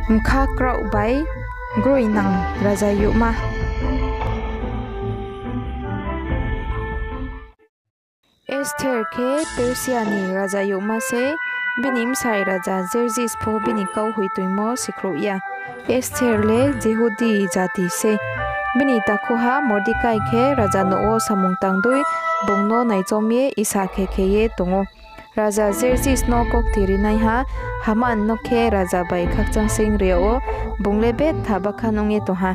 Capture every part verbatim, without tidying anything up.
Bkha kraoh bai groinang raja youhma. Esther khe Persia ni raja youhma sei, bini bsai raja Xerxes pho bini kau hoihtoimo sikhrouh ya. Esther le Jihudi jati sei. Bini takhuha Mordekai khe raja nouh wo samung tang dei bung no naichom ye isa khe khe ye tong ou. Raja Xerxes no kaukti rinaiha Haman no khe raja bai khakchangseing ri yag wo, bung le betha bakhan ong ye tong ha.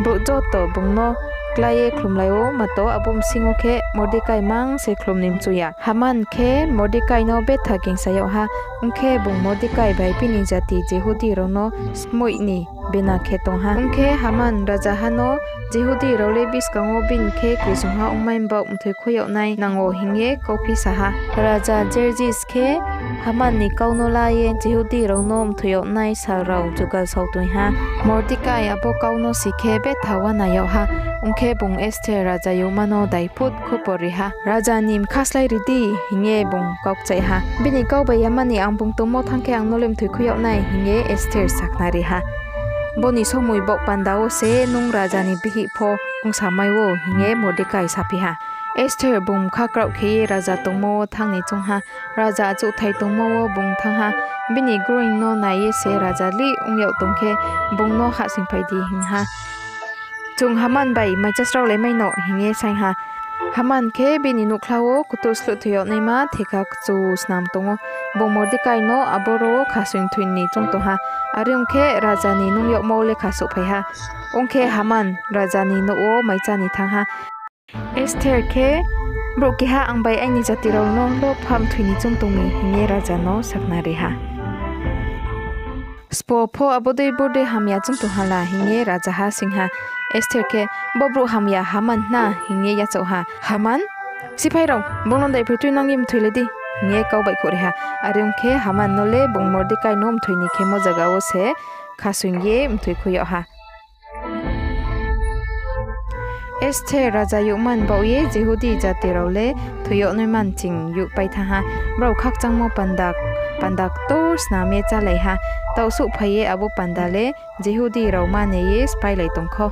Brouh joto bung no klái ye khlumlai ou, mato abo bsing yo khe Mordekai mang se khlum ni mchu ya. Haman khe Mordekai no betha gingsa yag ha, ong khe bung Mordekai bai bini jati Jihudi rao no skmoih ni bena khe tong ha. Ong khe Haman rajaha no, Jihudi rao le buskang wo bini khe krisungha ongmai baoh mthoi khui yag nai nang wo hing ye kauphi sa ha. Raja Xerxes khe Haman ni kau no la ye Jihudi rao no mthoi yag nai sal rao jugal sao toi ha. Mordekai abo kau no si khe betha uana yag ha, ong khe bung Esther raja youhma no daiphut khupor ri ha. Raja ni bkha slái ri di, hing ye bung kau kchaih ha. Bini kau bai yama ni ang bung tongmo thanng khe ang no le mthoi khui yag nai, hing ye Esther sakhnari ha. Bo ni somoi baoh panda wo se nung raja ni bihih pho ongsamai ou, hing ye Mordekai saphi ha. Esther bung bkha kraoh khe ye raja tongmo wo thanng ni choung ha. Raja achouhthai tongmo wo bung thanng ha. Bini groing no nai ye se raja lih ong yag tong khe, bung no hahsoingphai di hing ha. Chung Haman bai maichasraolaimai no, hing ye saing ha. Haman khe bini nouhkhla wo kutuh sluhthoi yag naima theka kchu snam tong ou. Bung Mordekai no aboro wo khasoing thoi ni choung tong ha. Are ong khe, raja ni nunng yagmo wo le khasouhphai ha. Ong khe Haman raja ni nouh wo maichá ni thanng ha. Esther khe, Brouh keha ang bai aini jati rao no lopha mthoi ni choung tong mi, hing ye raja no sakhnari ha. Sbo pho abo dei bodei hamya choung tong ha la, hing ye rajaha sing ha. Esther khe, Bo brouh hamya Haman hna, hing ye yachaoh ha. Haman? Siphai rao, bung no daiphoi tuinang ye mthoilai di, hing ye kau baihkhouhri ha. Are ong khe, Haman no le bung Mordekai no mthoi ni khemo zaga wo se khasoing ye mthoi khui yag ha. Esther raja youhma ni baoh ye Jihudi jati rao le thoi yag naima nching youhpai thanng ha. Brao khakchangmo panda, panda ktor snam ye chálai ha. Taoh souhphai ye abo panda le Jihudi rao mane ye spáilai tong kho.